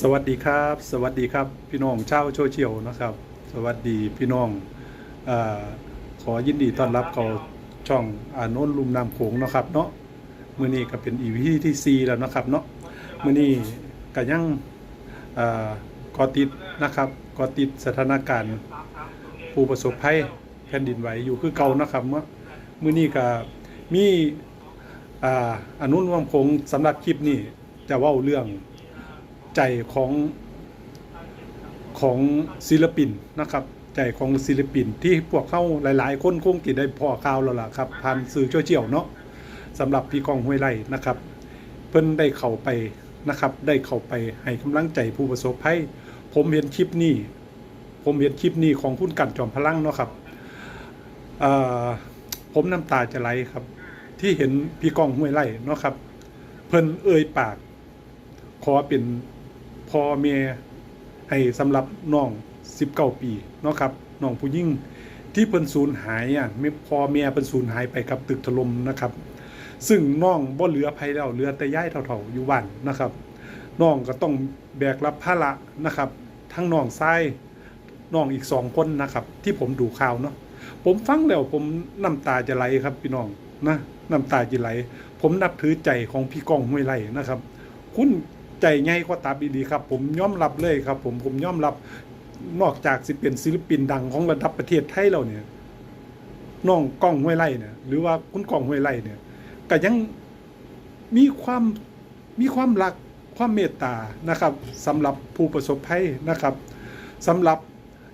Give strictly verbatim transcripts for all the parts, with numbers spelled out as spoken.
สวัสดีครับ สวัสดีครับ พี่น้องชาวโซเชียลนะครับ สวัสดีพี่น้อง เอ่อ ขอยินดีต้อนรับเข้าช่องอานนท์ลุ่มน้ำโขงเนาะครับเนาะ มื้อนี้ก็เป็น อีพี ที่สี่แล้วเนาะครับเนาะ มื้อนี้ก็ยัง เอ่อ เกาะติดนะครับ เกาะติดสถานการณ์ผู้ประสบภัยแผ่นดินไหวอยู่คือเก่าเนาะครับเนาะ มื้อนี้ก็มี อ่า อานนท์ลุ่มน้ำโขง สำหรับคลิปนี้ จะเว้าเรื่องใจของ ของศิลปินนะครับ ใจของศิลปินที่พวกเฮาหลายๆคนคงสิได้พ้อข่าวแล้วล่ะครับ ผ่านสื่อโซเชียลเนาะ สำหรับพี่ก้อง ห้วยไร่นะครับ เพิ่นได้เข้าไปนะครับ ได้เข้าไปให้กำลังใจผู้ประสบภัย ผมเห็นคลิปนี้ ผมเห็นคลิปนี้ของคุณ กัน จอมพลังเนาะครับ เอ่อ ผมน้ำตาจะไหลครับ ที่เห็นพี่ก้อง ห้วยไร่เนาะครับ เพิ่นเอ่ยปาก ขอเป็นพ่อแม่ให้สำหรับน้อง สิบเก้าปีเนาะครับ น้องผู้หญิงที่เพิ่นสูญหายอ่ะ แม่ พ่อแม่เพิ่นสูญหายไปกับตึกถล่มนะครับ ซึ่งน้องบ่เหลือไผแล้ว เหลือแต่ยายเฒ่าๆอยู่บ้านนะครับ น้องก็ต้องแบกรับภาระนะครับ ทั้งน้องชาย น้องอีกสองคนนะครับ ที่ผมดูข่าวเนาะ ผมฟังแล้วผมน้ำตาจะไหลครับพี่น้องนะ น้ำตาจะไหล ผมนับถือใจของพี่ก้อง ห้วยไร่นะครับ คุณใจใหญ่กว่าตับอีหลีครับ ผมยอมรับเลยครับ ผม ผมยอมรับ นอกจากสิเป็นศิลปินดังของระดับประเทศไทยแล้วเนี่ย น้องก้อง ห้วยไร่เนี่ย หรือว่าคุณก้อง ห้วยไร่เนี่ย ก็ยังมีความ มีความรัก ความเมตตานะครับ สำหรับผู้ประสบภัยนะครับ สำหรับ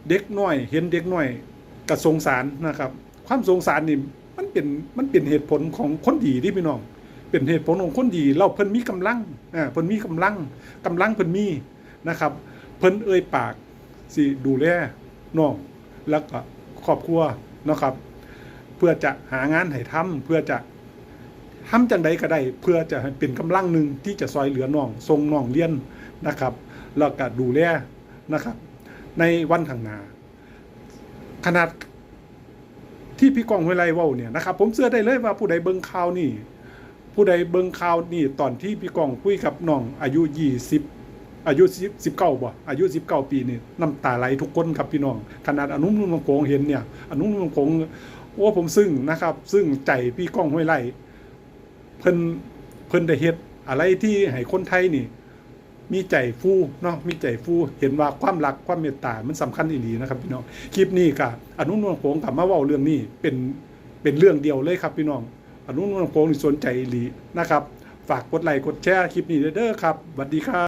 เด็กน้อย เห็นเด็กน้อยก็สงสารนะครับ ความสงสารนี่มันเป็น มันเป็นเหตุผลของคนดีเด้พี่น้อง เป็นเหตุผลของคนดี แล้วเพิ่นมีกำลัง อ่า เพิ่นมีกำลัง กำลังเพิ่นมีนะครับ เพิ่นเอ่ยปากสิดูแลน้อง แล้วก็ครอบครัวเนาะครับ เพื่อจะหางานให้ทำ เพื่อจะทำจั่งใดก็ได้ เพื่อจะให้เป็นกำลังหนึ่งที่จะซอยเหลือน้อง ส่งน้องเรียนนะครับ แล้วก็ดูแลนะครับ ในวันข้างหน้า ขนาดที่พี่ก้อง ห้วยไร่เว้าเนี่ยนะครับ ผมเชื่อได้เลยว่าผู้ใดเบิ่งข่าวนี่ ผู้ใดเบิ่งข่าวนี่ ตอนที่พี่ก้องคุยกับน้องอายุยี่สิบ อายุสิบ สิบเก้าบ่ อายุสิบเก้าปีนี่ น้ำตาไหลทุกคนครับพี่น้อง ขนาดอานนท์ลุ่มน้ำโขงเห็นเนี่ย อานนท์ลุ่มน้ำโขง โอ้ ผมซึ้งนะครับ ซึ้งใจพี่ก้อง ห้วยไร่ เพิ่น เพิ่นได้เฮ็ดอะไรที่ให้คนไทยนี่ มีใจฟูเนาะ มีใจฟู เห็นว่าความรัก ความเมตตามันสำคัญอีหลีนะครับพี่น้อง คลิปนี้ก็อานนท์ลุ่มน้ำโขงก็มาเว้าเรื่องนี้ เป็น เป็นเรื่องเดียวเลยครับพี่น้อง อานนท์ลุ่มน้ำโขงนี่สนใจอีหลีนะครับ ฝากกดไลค์กดแชร์คลิปนี้เด้อครับ สวัสดีครับ